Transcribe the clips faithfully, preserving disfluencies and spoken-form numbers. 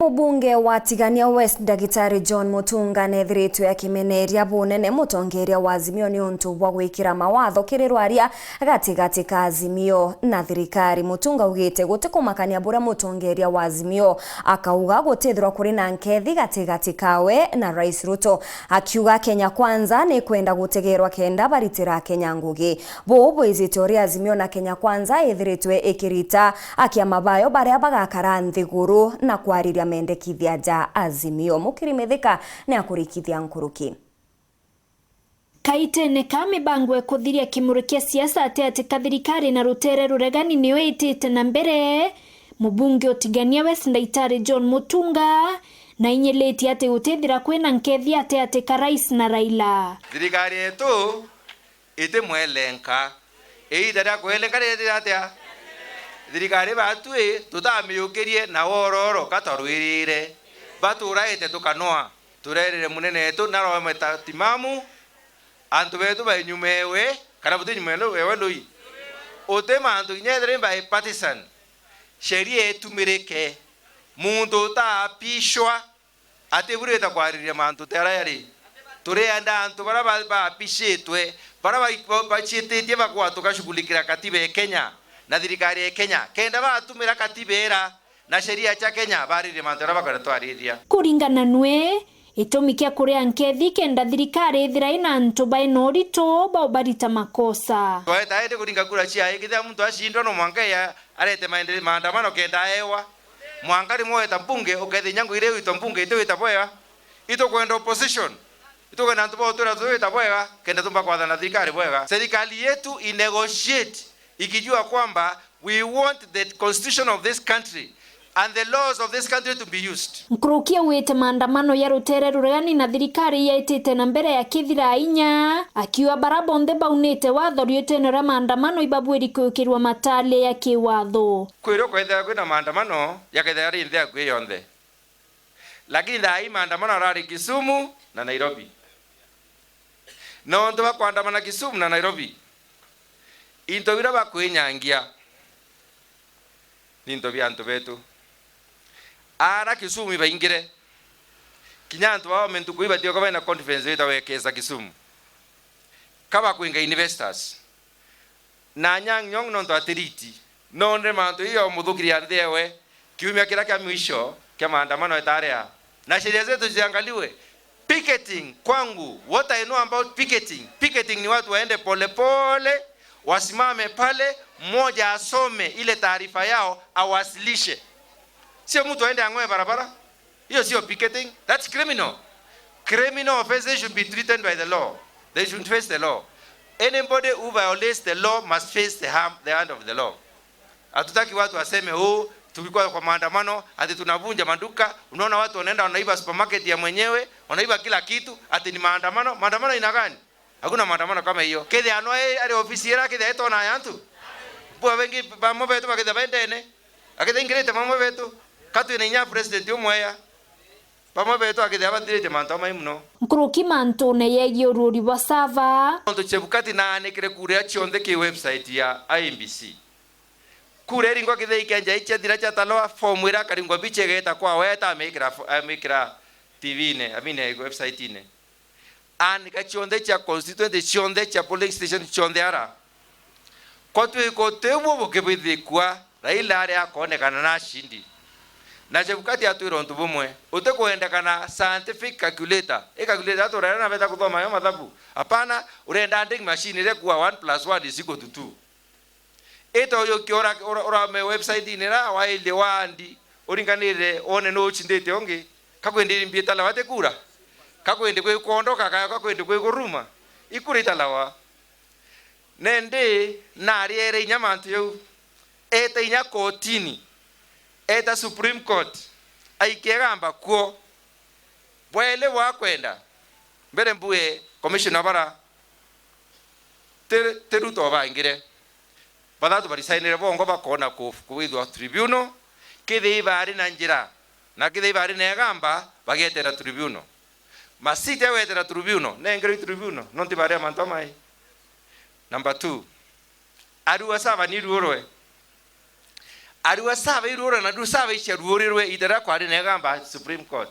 Mubunge wa Tigania West, Ndagitari John Mutunga, nethiritwe akimeneria bunene mutongeria wa Azimio ni untu bwa gwikira mawatho kiri rwaria gatigati ka Azimio na thirikari. Mutunga augite gutikumakania buria mutongeria wa Azimio akauga gutithirwa kuri na nkethi gatigati kawe na Rais Ruto, akiuga Kenya Kwanza ni kwenda gutegerwa kenda baritira Akenya ngugi. Buu bwijite uria Azimio na Kenya Kwanza ithiritwe ikirita akiama bayo baria bagakara nthiguru na kwariria mendekithia ja Azimio. Mukiri Mithika ni akurikithia nkuruki. Kaitene ka mibango ya kuthiria kimuri kia siasa ati ati ka thirikari na rutere ruregani niyo itite na mbere, mubunge utigania West Ndaitari John Mutunga na inyilitie ati gutithira kwina nkethi ati ati ka Rais na Raila. Thirikari yetu itimwelenka. Iita ria kwelenka rirethira atia? Thirikari batwi tutamiukirie na wororo ka twarwirire. Baturaite tukanwa. Turerire munene wetu narome ta timamu, antu betu bainyumewe, kana butinyumewe ewe ndui. Uti mantu kinya ethire by partisan. Sheria itumirike. Muntu utaapishwa atiburite kwariria mantu te aria yari. Turienda antu baria ba-, baapishitwe, baria ba-, ba-, baciititie bakwa tukashughulikira katiba ya Kenya na thirikari ya Kenya, kenda batumira katiba ira na sheria cia Kenya baririe mantu jaria bakwenda twariria. Kuringana nwe, itumi kia kuria nkethi kenda thirikari ithira ina antu baina uritu ba ubarita makosa. Twaeta indi kuringa kura cia ikithia muntu acindwa no mwanka ya arete maendele-, maandamano kenda aewa. Mwanka rimwe weta mbunge, ukethia inya ngui iria witwa mbunge itiwita bwega. Itukwenda opposition. Itukwenda antu ba utwira tuwita bwega, kenda tumba kwathana thirikari bwega. Serikali yetu inegotiate ikijua kwamba we want the constitution of this country and the laws of this country to be used. Nkuruki augite maandamano ya rutere ruregani na thirikari yaitite na mbere ya kithira inya, akiuga bara bonthe baunite watho riutene ria maandamano ibabwiri kwiukirwa matale ya kiwatho. Kwirwo kwethira kwina maandamano, yakethira ri nthi yaku yonthe. Lakini thaa ii maandamano arari Kisumu na Nairobi. Nontu ba kwandamana Kisumu na Nairobi, into biria bakwinyangia ni into bia antu betu. Ara Kisumu ibaingire, kinya antu bao me ntuku ibatioka baina confidence wita wekesa Kisumu. Ka bakwinga investors. Na Anyang' Nyong'o nontu atiriti, nonde mantu iyo muthukiria nthi ewe, kiumia kiria kia mwisho kia maandamano etaria. Na sheria zetu ziangaliwe. Picketing kwangu, what I know about picketing, picketing ni watu waende polepole, wasimame pale, mmoja asome ile taarifa yao, awasilishe. Sio mtu aende ang'oe barabara. Hiyo sio picketing. That's criminal. Criminal offenses should be treated by the law. They should face the law. Anybody who violates the law must face the harm, the hand of the law. Hatutaki watu waseme, "Oh, tulikuwa kwa maandamano, ati tunavunja maduka." Unaona watu wanaenda wanaiba supermarket ya mwenyewe, wanaiba kila kitu, ati ni maandamano. Maandamano aina gani? Hakuna maandamano kama hiyo. Kethia no e-, ari ofisi ira kethia etona ya antu. Bwa bengi bamwe betu bakethia baendene. Akethia ingirite bamwe betu. Ka twina inya president umwe ya. Bamwe betu akethia bathirite mantu amai muno. Nkuruki mantune yegie uruuri bwa Sava. Nontu Chebukati naanikire kuria cionthe ki website ya I E B C. Kuria iringwa kithei kia njai cia thira cia Taloa, form ira akaringwa bicha igeta kwa weta amikira fo-, amikira T V-ine, amine website-ine. Anika cionthe cia constituency cionthe cia polling station cionthe ara. Kwa twiko tibwo bukibithikua, Raila ari akonekana na ashindi. Na Chebukati atwira untu bumwe, utikwendekana scientific calculator. I calculator aturera na beta kuthoma yo mathabu. Hapana, urenda adding machine iria kuwa one plus one is equal to two. Ita uyu ukiora ura-, urame website-ini ira wailye waandi, uringanire wone nu uchindite ungi, kakwindi mbi italawa ti kura, kakwindi kwi kuondoka, ka-, kakwindi kwi kuruma, ikura italawa. Nendi nariere inya mantu jau, eta inya kotini, eta Supreme Court, aikie gamba kuo. Bweli bwakwenda, mbere mbue commissioner bara, ti, ti Ruto bangire. Bathatu barisainire bongo bakona ku-, kuwithwa tribunal, kethia ibari na njira, na kethia ibari na igamba, bagetera tribunal. Masiti agwetera tribunal, nengerwe tribunal, nontu bari amantu amai. Number two, arua saba ni ruurwe. Arua saba iruura na du saba icia ruurirwe iita riria kwari na igamba Supreme Court.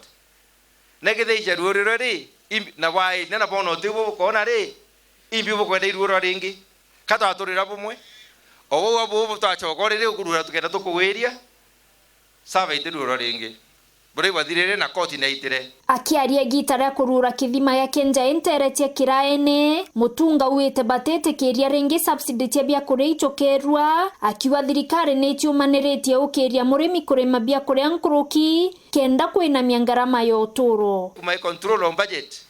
Na kethira icia ruurirwe ri, imbi-, na waina na boona uti bukwona ri, imbi bukwenda iruura ringi? Ka twaturira bumwe? O bau abu twacoka riri ukuruura tukenda tukuwiria, saba itiruura ringi. Buria ibwathirire na koti niaitire. Akiaria igiita ria kuruura kithima gia Kenja Intere cia Kiraene, Mutunga auite batitikiria ringi subsidy cia biakuria icokerua, akiuga thirikari ni iciumaniritie ukiria murimi kurima biakuria nkuruki kenda kwinamia ngarama ya uturo. My control on budget.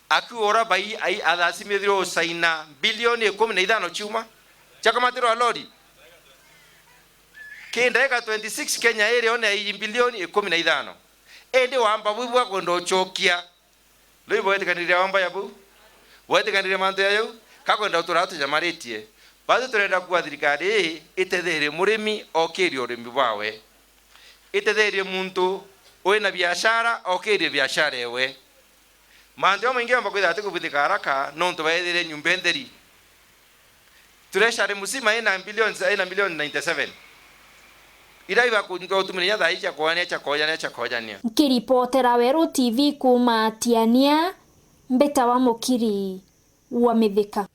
Akiuga ura bai ai athasimithirwe usaina bilioni ikumi na ithano ciuma cia kamatirwa lori. Ki ndagika twenty-six Kenya iri one ya bilioni ikumi na ithano. Indi wamba bui bwakwenda ucokia. Riu bwetikaniria wamba ya buu? Bwetikaniria mantu ya yau? Kakwenda utura tunyamaritie. Batu turenda kuuga thirikari ii itetherie murimi okirie urimi bwawe. Itetherie muntu wina biashara okirie biashara ewe. Mantu jamaingi yomba kwithira atikubwithika haraka nontu baethire nyumba ntheri. Treasury musima ina billions, ina million ninety-seven. Ira ibakutumira inya thaa ii cia kojania, cia kojania, cia kojania. Nkiripotera Weru T V kuuma Tiania, mbitawa Mukiri wa Mithika.